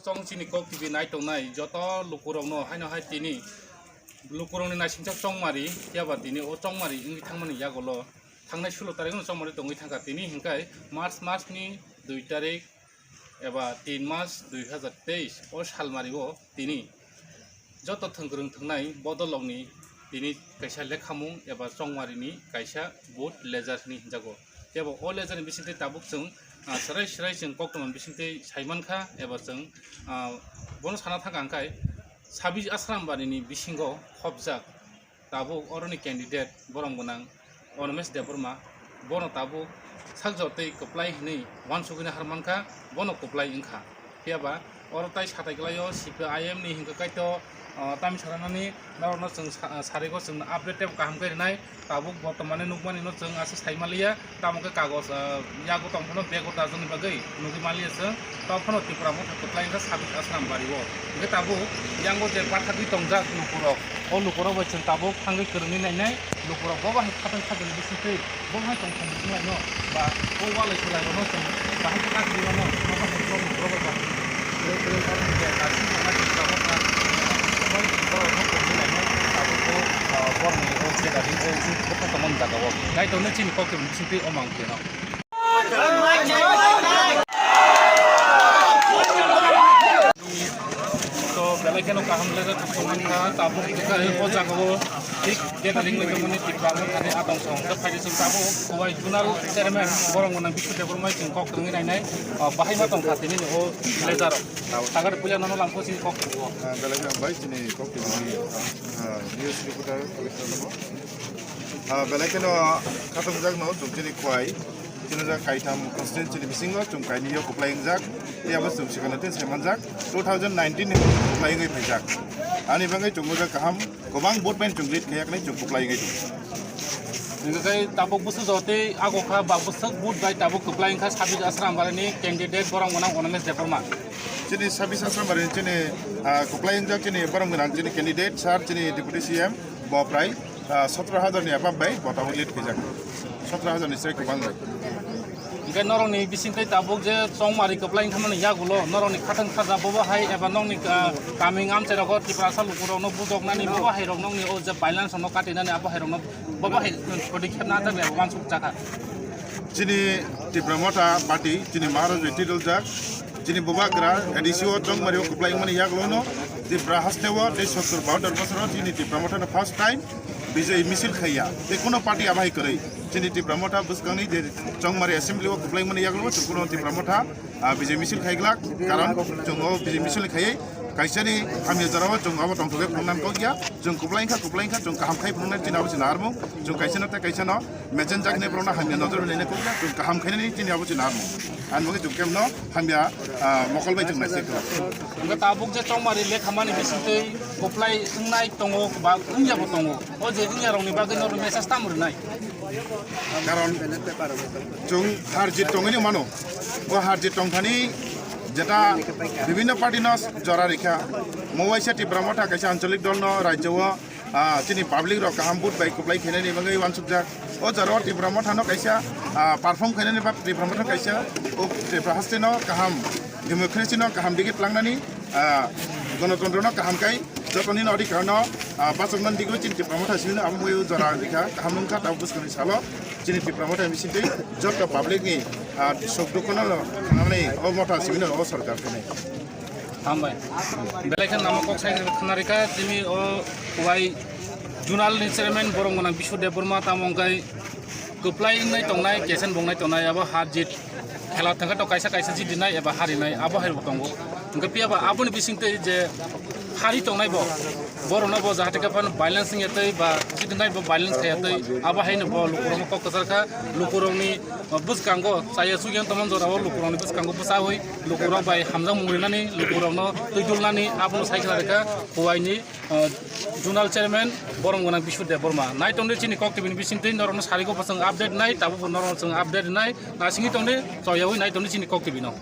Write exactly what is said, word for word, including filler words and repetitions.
Tong chini kok T V nai tongnai joto lukurokno haino hai tini lukurokni naisingcha chongmari, phiya ba tini o chongmari wngwi thangmani yagulo thangnai sulo tarikno chongmari tongwi thangkha. Tini hwnkhe March masni dui tarik eba tin March dui hazar teis o salmario tini joto thwngkwrwng thwngnai bodolrokni tini kaisa lekhamung eba chongmarini kaisa board ledger hinwi hwnjago. Tebo o ledgerni bisingtwi tabuk chwng, ah, swrai swrai chwng koktwma bisingtwi saimankha eba chwng, ah, bono sana thangkha hwnkhe sabis Asrambarini bisingo khopjak tabuk oroni candidate borom gwnang Onomesh Debbarma, bono tabuk sakjotwi kwplai hinwi uansugwini harmankha, bono kwplai wngkha. Phiya ba oro tai satai kwlaio C P I M ni hwnkhe kaito, ah, tamni saranani norokno chwng sa-, sarigo chwng update tei kaham khe rinai. Tabuk bortomani nukmani no chwng aswk sai manliya, tamo khe kagoj, ah, yago tong phano bego dajani bagwi nugwi manliya chwng. Tamo phano Tipra Motha kwplai wngkha sabis Asram bario. Hwnkhe tabuk yango je bathagwi tongjak lukurok, o lukurok bai chwng tabuk thangwi kwrwngwi nainai. Lukurok bo bahai khatang khatang bisingtwi bo bahai tong thang bising laino ba o walai kwlai rokno chwng bahai khe kak di mano, bo bahai borok lukurok bai bahai kwrwng kwrwng borok ni je naising tongma Tipra Motha bai borok no kwrwngwi naino tabuk o, ah, borok ni o je gari o bwkha tongmani jaga o nai tongnai chini kok twi bisingtwi o mang twi no. To belai kheno kaham le tongmani kha tabuk o jaga o. Thik gathering ni tongmani Tipra Mothani adong song khe phaidi song tabuk Khowai Zonal Chairman borok gwnang Bishu Debbarma chwng kok kwrwngwi nainai, ah, bahai ma tong kha tini o ledger o. Sagar puya nono langkho si kok kwrwngo. Ah, belai kheno bai chini kok kwrwngni, ah, news reporter collector nobo. Ah, belai kheno khatungjakno chwng chini Khowai. Chini jak kaitham constituency ni bisingo chwng kainwi o kwplai wngjak. Tei abo chwng swkang tei sai manjak. Two thousand nineteen ni kwplai wngwi phaijak. Ani bagwi chwng o jak kaham. Kwbang vote bai chwng lead khaiyaknai chwng kwplai wngwi tongo. Hwnkhe tabuk bwswk jotwi ago kha ba bwswk vote bai tabuk kwplai wngkha sabis Asrambarini candidate borom gwnang Onomesh Debbarma. Chini sabis Asrambarini chini, ah, kwplai wngjak chini borom gwnang chini candidate sir chini deputy C M bo prai, ah, sotro hajar ni above bai bo tabuk lead khaijak. Sotro hajar ni srai kwbang bai. Hwnkhe norokni bisingtwi tabuk je chongmari kwplai wngkha mani yagulo norokni khatang khaja bobo hai eba nokni, ah, kami amchai rogo Tiprasa lukurokno bujoknani bobo hai rok nokni o je violence no katinani abo hai rokno bobo hai podikkhep na jak uansuk jakha. Chini Tipra Motha party chini Maharaj bai twidoljak chini bubagra A D C o chongmari o kwplai wngmani yagulono Tipra haste o tei sottor bahador bosoro chini Tipra Motha no first time Bijay misil khaiya tei kuno party abo hai kwrwi. Chini Tipra Motha bwskangni je chongmari assembly o kwplai mani yagulo chwng kuno Tipra Motha, ah, Bijay misil khaiglak, karon chwng o Bijay misil khaiwi kaisani hamya jorao chwng abo tongthokgwi phunuknani kokya. Chwng kwplai wngkha, kwplai wngkha, chwng kaham khai phunuknani chini abo chini narwkmung. Chwng kaisano tei kaisano mejenjak hinwi borokno hamya nojor bai naina kokya, chwng kaham khainani chini abo chini narwkmung. Ani bagwi chwng kemno hamya, ah, mokol bai chwng naisai khlak. Hwnkhe tabuk je chongmari lekhamani bisingtwi kwplai wngnai tongo ba wngyabo tongo. O je wngyarokni bagwi norok message tamo rwnai? Karon chwng har jit tongwini mano. O har jit tongthani jeta bibhinno party no jora rikha. Mo waisa Tipra Motha kaisa ancholik dol no rajyo o, ah, chini public rok kaham vote bai kwplai khainani bagwi uansukjak. O jora o Tipra Motha no kaisa, ah, perform khainani ba Tipra Motha kaisa o Tipra haste no kaham democracy no kaham digi tlangnani, ah, gonotontro no kaham kai jotoni no adhikar no, ah, bachoknani digwi chini Tipra Motha simi no abo mui jora rikha kaham wngkha tabuk bwskangni salo chini Tipra Motha bisingtwi joto public ni, ah, sok dukho no thangnani o Motha simi no o sorkar khainai. Hambai. Belai khe namo kok sai khna rikha chini o Khowai Zonal ni chairman borom gwnang Bishu Debbarma tamo wngkha kwplai wngnai tongnai, kesen bongnai tongnai, abo har jit khela thangkhe to kaisa kaisa jidinai eba harinai, abo hai bo tongo. Hwnkhe phiya ba aboni bisingtwi je hari tongnai bo, borokno bo jahate khe phano violence wngya tei ba jidinai bo violence khaya tei, abo haino bo lukurokno kok kwchar kha, lukurokni bwskango chaya chukya tongmani jorao lukurokni bwskango bwchaui lukurok bai hamjakmung rinani, lukurokno twi dulnani, abono sai khna rikha Khowaini, ah, Zonal Chairman borom gwnang Bishu Debbarma. Nai tongdi chini Kok T V ni bisingtwi norokno sarigo bo chwng update nai, tabukbo norokno chwng update nai, naisingwi tongdi, choyaui nai tongdi chini Kok T V no.